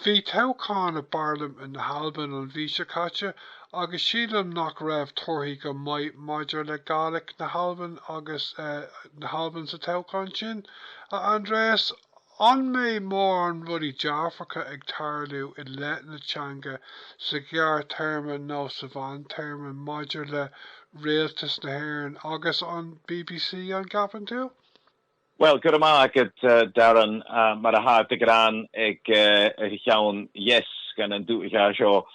Bhí toghchán i bParlaimint na hAlban an mhí seo caite agus sílim nach raibh torthaí go maith maidir le Gàidhlig na hAlban agus na hAlban sa toghchán sin. A Aindreas, an mbeidh mórán rudaí dearfacha ag tarlú i leith na teanga sa ghearrthéarma nó sa mheántéarma maidir le Rialtas na hÉireann agus an bbc, an gceapann tú? Bhuel, go raibh maith agat, Darren. Mar atá de ghnáth ag a cheann dheas gan an dúiche seo,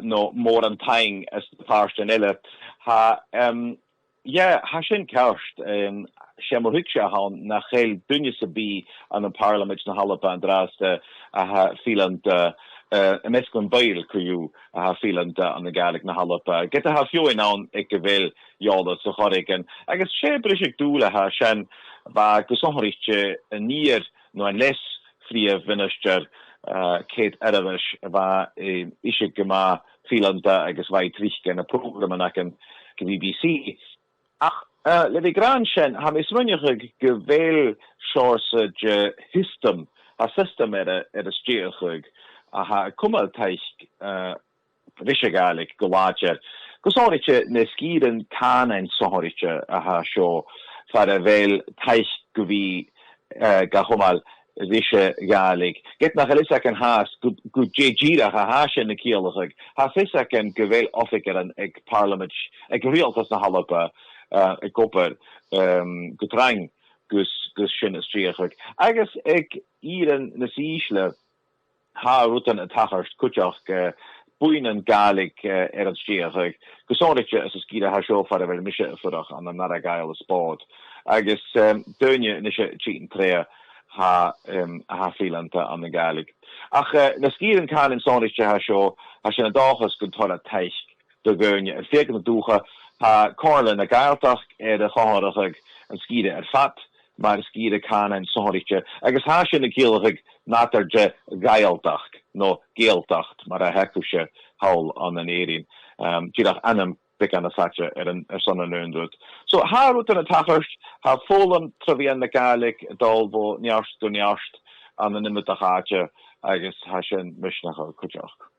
nó mórán taing as na páirteanna eile. Thá, yeah, thá sin ceart. Sé mo thuigse athá ann nach eil duine sa bith ann an Parlaimint na hAlba an dtráth athá fíleanta i measc an baill criú athá fíleanta an Gàidhlig na hAlba. Get athá fiúin ann ag go bhfuil eolas a chur againn. Agus sé briseadh dúil atá sin, ba go sonraíte an iar nó an leas-phríomh-mhinistir Kate Oireamhais a bha ise go maith fíleanta agus bha tríth na prógramann acan go bbc. Ach le bheith grán sin, tha mé smaoineachadh go bhfuil seorsa de shiostam, tha system ar a stíochadh atha ag cumadh taisc Rise Gàidhlig go láidir. Gus áirithe na sciarann canáin sothairithe athá seo far a bheil taisc go bhí ga chumail Rise Gàidhlig. Get nach eil fhios acan theas go dé díreach athá sin na ciallachaidh. Thá fios acan go bhfuil oifig ar an ag Parlaimint ag Rialtas na hAlba ag obair go trang gus gus sin is tríochaidh. Agus ag iarrann na saoisle. Thá rudan a tachairt cuiteach buíon an Gàidhlig ar an stíochaidh, go sonraite as a sciar athá seo far a bheir mise a fuireach an an nara Gàidheal a spád, agus daoine anois a tchíonn tréath thá athá fíleanta an an Gàidhlig. Ach na sciar an canann sonraite athá seo, thá sin a dóchas gon toradh taisc do dhaoine ar féach na dúiche. Tá Comhairle na Gàidhealtachd ar a chothairigh an scíre ar fad mar scíre canáin sothairithe agus thá sin ag ciallachaidh nátar de Ghàidhealtachd nó Gaeltacht mar a theacuise thall ann in Éirinn, díreach ainm beag ana saite ar an ar son an aon rud. So thá rud an tachairt, thá foghlaim tra mheán na Gàidhlig ag dul ó neart go neart ann an imeadach áite agus thá sin misneach cuideachta.